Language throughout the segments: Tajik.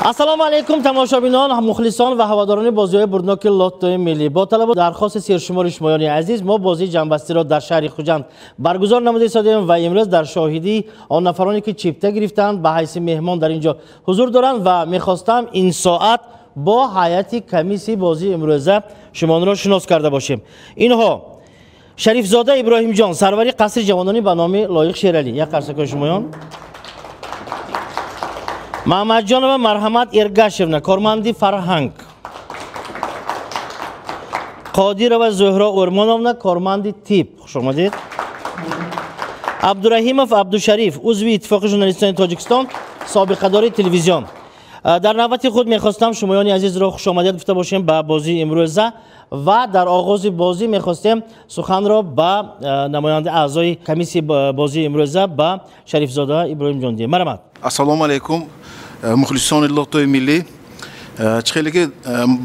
Ассалому алайкум тамошобинон, мухлисон ва ҳаводорони бозиҳои бурдноки лоттои миллӣ. Бо талабу дархости сершумори шумоёни азиз мо бозии ҷамъбастиро дар шаҳри Хуҷанд баргузор намуда истодем ва имрӯз дар шоҳидии он нафароне ки чипта гирифтанд ба ҳайси меҳмон дар ин ҷо ҳузур доранд ва мехостам ин соат бо ҳайати комиссияи бозии имрӯза шуморо шинос карда бошем. Инҳо Шарифзода Иброҳимҷон, сарвари қасри ҷавонони ба номи Лоиқ Шералӣ, як қарсакои шумоён. Маҳмадҷонова Марҳамат Эргашевна, корманди фарҳанг. Қодирова Зуҳро Урмоновна, корманди тиб. Хуш омадед. Абдураҳимов Абдушариф, узви Иттифоқи журналистони Тоҷикистон, собиқадори телевизион. Дар навбати худ мехостам шумоёни азизро хушомадед гуфта бошем ба бозии имрӯза ва дар оғози бозӣ мехостем суханро ба намояндаи аъзои комиссияи бозии имрӯза ба Шарифзода Иброҳимҷон диҳем. Марҳамат. Ассалому алайкум, мухлисони лоттои миллӣ. Чӣ хеле ки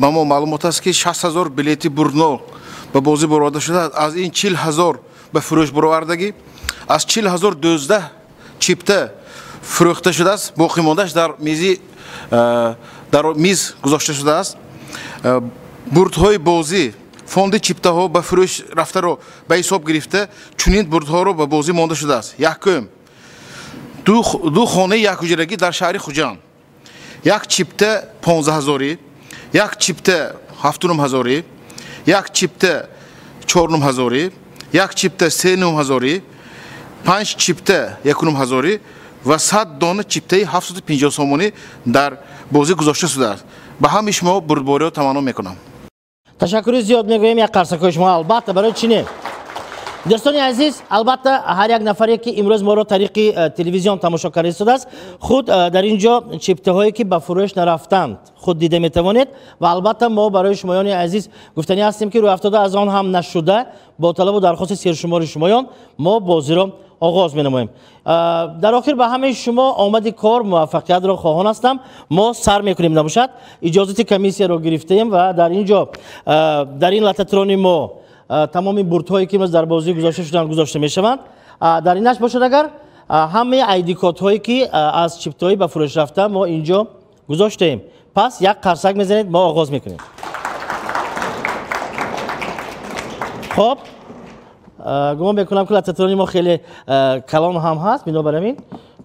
ба мо маълумот аст, ки 60 000 билети бурднок ба бозӣ бароварда шудааст. Аз ин 40 000 ба фурӯш баровардагӣ, аз 40 000 12 чипта фурӯхта шудааст, боқӣ мондааш дар миз гузошта шудааст. Бурдҳои бозӣ фонди чиптаҳо ба фурӯш рафтаро ба ҳисоб гирифта, чунин бурдҳоро ба бозӣ монда шудааст. Якум, ду хонаи якҳуҷрагӣ дар шаҳри Хуҷанд, як чипта 15 ҳазорӣ, як чипта 7,5 ҳазорӣ, як чипта 4,5 ҳазорӣ, як чипта 3,5 ҳазорӣ, панҷ чипта 1,5 ҳазорӣ ва 100 дона чиптаи 750 сомонӣ дар бозӣ гузошта шудааст. Ба ҳамаи шумо бурдбориро таманно мекунам. Ташаккури зиёд мегӯем, як қарсакҳои шумо. Албатта, барои чӣ не? Дӯстони азиз, албатта, ҳар як нафаре ки имрӯз моро тариқи телевизион тамошо карда истодааст, худ дар ин ҷо чиптаҳое ки ба фурӯш нарафтанд худ дида метавонед. Ва албатта мо барои шумоёни азиз гуфтанӣ ҳастем, ки рӯафтода аз он ҳам нашуда, бо талабу дархости сершумори шумоён мо бозиро оғоз менамоем. Дар охир ба ҳамаи шумо омади кор, муваффақиятро хоҳон ҳастам. Мо сар мекунем набошад. Иҷозати комиссияро гирифтаем ва дар ин ҷо, дар ин лототрони мо, тамоми бурдҳое ки имрӯз дар бозӣ гузошта шуданд, гузошта мешаванд. Дар инаш бошад агар ҳамаи айдикодҳое ки аз чиптаҳои ба фурӯш рафта мо ин ҷо гузоштаем. Пас як қарсак мезанед, мо оғоз мекунем. Хоб, гумон мекунам, ки лототрони мо хеле калон ҳам ҳаст, бинобар ҳамин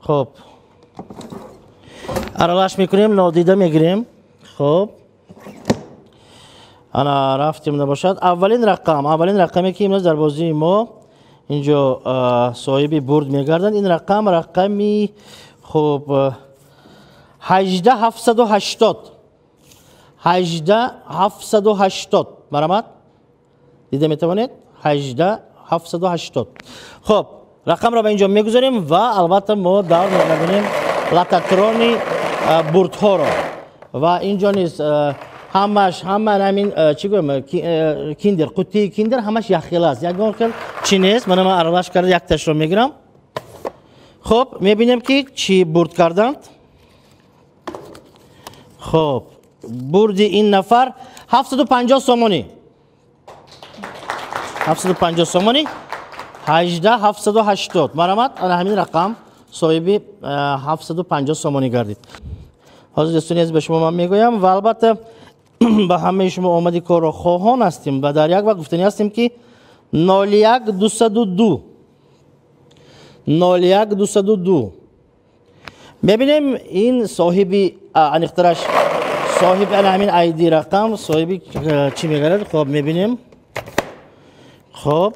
хоб аралаш мекунем, нодида мегирем. Хоб, ана рафтем набошад. Аввалин рақам, аввалин рақаме ки имрӯз дар бозии мо инҷо соҳиби бурд мегарданд, ин рақам рақами хуб 18780, 18780. Марҳамат, дида метавонед, 18780. Хуб, рақамро ба инҷо мегузорем ва албатта мо давр мебинем лототрони бурдҳоро. Ва инҷо низ ҳамаш, ҳама ҳамин, чӣ гӯям, киндер, қуттии киндер, ҳамаш якхела аст, ягон хел чӣ нест. Мана ман аралаш карда якташро мегирам. Хуб, мебинем ки чӣ бурд карданд. Хуб, бурди ин нафар 750 сомонӣ, 750 сомонӣ, 18780. Марҳамат, ана ҳамин рақам соҳиби 750 сомонӣ гардид. Ҳозир, дӯстони азиз, ба шумо ман мегӯям ва албатта ба ҳамаи шумо омади корро хоҳон ҳастем ва дар як вақт гуфтанӣ ҳастем, ки 01202, 01202. Мебинем, ин соҳиби, аниқтараш соҳиби ана ҳамин айди рақам соҳиби чӣ мегардад. Хоб, мебинем. Хоб,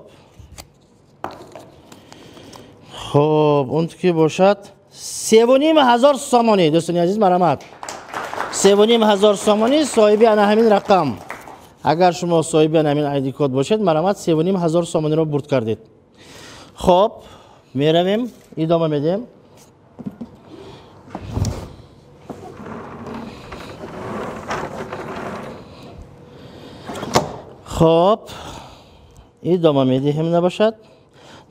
он ки бошад 3,5 ҳазор сомонӣ. Дӯстони азиз, марҳамат, 3,5 ҳазор сомонӣ соҳиби ана ҳамин рақам. Агар шумо соҳиби ана ҳамин айди код бошед, марҳамат, 3,5 ҳазор сомониро бурд кардед. Хоб, меравем, идома медиҳем. Хоб, идома медиҳем набошад.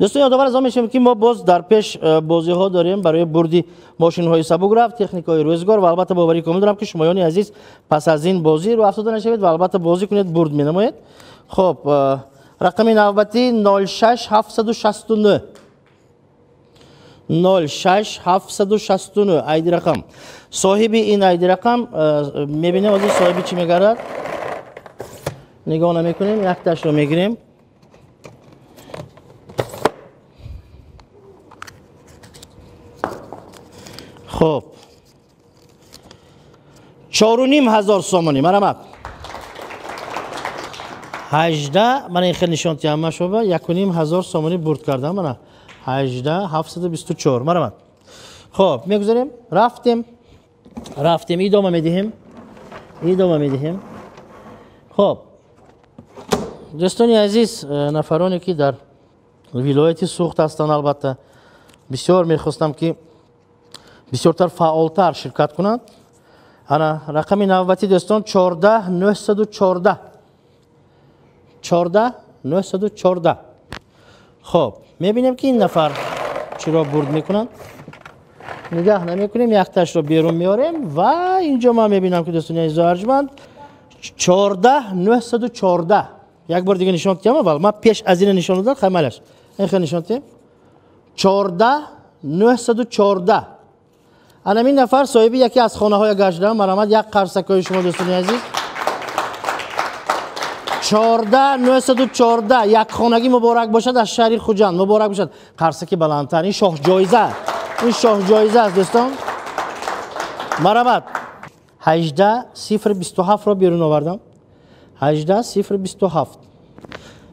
Дӯстон, ёдовар аз он мешавем, ки мо боз дар пеш бозиҳо дорем барои бурди мошинҳои сабукрафт, техникаҳои рӯзгор. Ва албатта боварӣ комил дорам, ки шумоёни азиз пас аз ин бозӣ рӯ афтода нашавед ва албатта бозӣ кунед, бурд менамоед. Хоб, рақами навбатӣ 06769, 06 769 айди рақам. Соҳиби ин айди рақам мебинем, ҳозир соҳиби чӣ мегардад, нигоҳ намекунем, якташро мегирем. Хуб, 4500 сомонӣ. Марамат, 18, мана ин хел нишон тиҳам шуба, 1500 сомонӣ бурд кардам. Мана 18 724. Марамат. Хуб, мегузарем, рафтем, рафтем, идома медиҳем, идома медиҳем. Хуб, дӯстони азиз, нафароне ки дар вилояти Суғд ҳастанд, албатта бисёр мехостам, ки бисёртар фаъолтар ширкат кунанд. Ана рақами навбатӣ, дӯстон, 14 914, 14 914. Хуб, мебинем, ки ин нафар чиро бурд мекунанд. Нигаҳ намекунем, якташро берун меорем ва инҷо ман мебинам, ки, дӯстони азизу арҷманд, 14 914. Як бор дига нишон диҳам. Аввал ман пеш аз ина нишон додам, хай, ин хел нишон диҳем: 14 914. Анамин нафар соҳиби яке аз хонаҳоя гаштам. Марамад, як қарсакҳои шумо, дӯстони азиз. 14 914, як хонагӣ муборак бошад, аз шаҳри Хуҷанд муборак бошад. Қарсаки баландтар, ин шоҳҷоиза, ин шоҳҷоиза аст, дӯстон. Марамат, 18 027 ро берун овардам. 18 027.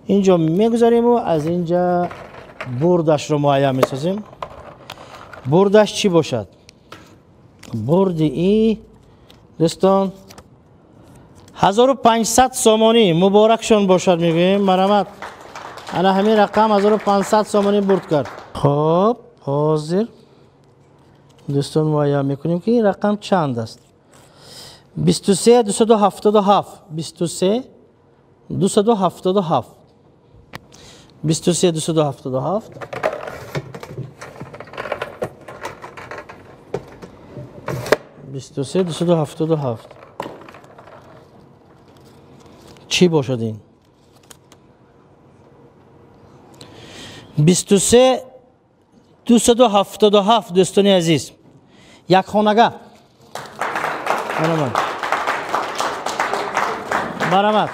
Инҷо мегузариму аз инҷа бурдашро муайян месозем. Бурдаш чӣ бошад? Бурди и дӯстон 1500 сомонӣ. Муборакшон бошад мегӯем. Марамат, ана ҳамин рақам 1500 сомонӣ бурд кард. Хоб, ҳозир, дӯстон, муайян мекунем, ки ин рақам чанд аст. 23 277, 23 277, 23 277, 23 277. Чӣ бошад ин? 23 277, дӯстони азиз, як хонага. Марамат, марамат,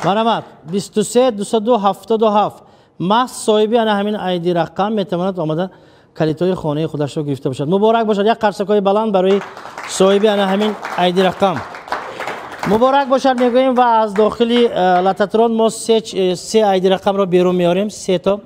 марамат, 23 277. Маҳз соҳиби ана ҳамин айди рақам метавонад омада калитҳои хонаи худашро гирифта бошад. Муборак бошад. Як қарсакҳои баланд барои соҳиби ана ҳамин айди рақам. Муборак бошад мегӯем ва аз дохили лототрон мо се айди рақамро берун меорем, сето.